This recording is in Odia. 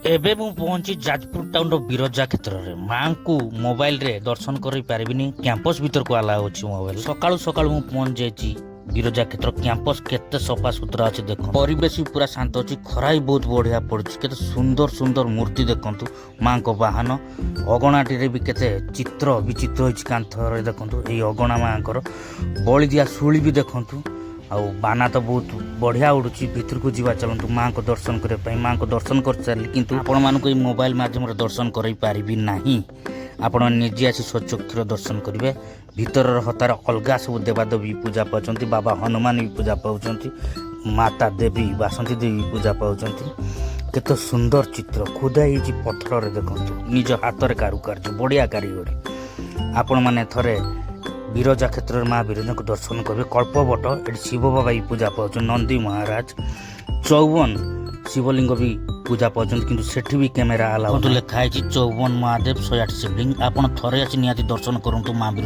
ଏବେ ମୁଁ ପହଞ୍ଚି ଯାଜପୁର ଟାଉନର ବିରଜା କ୍ଷେତ୍ରରେ। ମାଙ୍କୁ ମୋବାଇଲରେ ଦର୍ଶନ କରିପାରିବିନି, କ୍ୟାମ୍ପସ ଭିତରକୁ ଆଲାଉ ଅଛି ମୋବାଇଲ। ସକାଳୁ ସକାଳୁ ମୁଁ ପହଞ୍ଚି ଯାଇଛି ବିରଜା କ୍ଷେତ୍ର। କ୍ୟାମ୍ପସ କେତେ ସଫା ସୁତୁରା ଅଛି ଦେଖ। ପରିବେଶ ବି ପୁରା ଶାନ୍ତ ଅଛି, ଖରା ବି ବହୁତ ବଢିଆ ପଡୁଛି। କେତେ ସୁନ୍ଦର ସୁନ୍ଦର ମୂର୍ତ୍ତି ଦେଖନ୍ତୁ। ମାଙ୍କ ବାହନ ଅଗଣାଟିରେ ବି କେତେ ଚିତ୍ର ବିଚିତ୍ର ହେଇଛି କାନ୍ଥରେ ଦେଖନ୍ତୁ। ଏଇ ଅଗଣା ମାଙ୍କର ବଳିଦିଆ ଶୁଳି ବି ଦେଖନ୍ତୁ। ଆଉ ବାନା ତ ବହୁତ ବଢ଼ିଆ ଉଡୁଛି। ଭିତରକୁ ଯିବା ଚାଲନ୍ତୁ ମାଙ୍କ ଦର୍ଶନ କରିବା ପାଇଁ। ମାଙ୍କ ଦର୍ଶନ କରିସାରିଲି, କିନ୍ତୁ ଆପଣମାନଙ୍କୁ ଏଇ ମୋବାଇଲ ମାଧ୍ୟମରେ ଦର୍ଶନ କରାଇ ପାରିବି ନାହିଁ। ଆପଣ ନିଜେ ଆସି ସ୍ୱଚକ୍ଷୁର ଦର୍ଶନ କରିବେ। ଭିତରର ହତାର ଅଲଗା ସବୁ ଦେବାଦେବୀ ପୂଜା ପାଉଛନ୍ତି। ବାବା ହନୁମାନ ବି ପୂଜା ପାଉଛନ୍ତି, ମାତା ଦେବୀ ବାସନ୍ତୀ ଦେବୀ ବି ପୂଜା ପାଉଛନ୍ତି। କେତେ ସୁନ୍ଦର ଚିତ୍ର ଖୋଦା ହେଇଛି ପଥରରେ ଦେଖନ୍ତୁ। ନିଜ ହାତରେ କାରୁକାର୍ଯ୍ୟ, ବଢ଼ିଆ କାରିଗରୀ। ଆପଣମାନେ ଥରେ ବିରଜା କ୍ଷେତ୍ରରେ ମା ବିରଜାଙ୍କୁ ଦର୍ଶନ କରିବେ। କଳ୍ପବଟ ଏଠି ଶିବ ବାବା ବି ପୂଜା ପାଉଛନ୍ତି, ନନ୍ଦୀ ମହାରାଜ, 54 ଶିବଲିଙ୍ଗ ବି ପୂଜା ପାଉଛନ୍ତି, କିନ୍ତୁ ସେଠି ବି କ୍ୟାମେରା ଆଲାଉ। ଲେଖା ହେଇଛି 54 ମହାଦେବ, 108 ଶିବଲିଙ୍ଗ। ଆପଣ ଥରେ ଆସି ନିହାତି ଦର୍ଶନ କରନ୍ତୁ ମା ବିରଜା।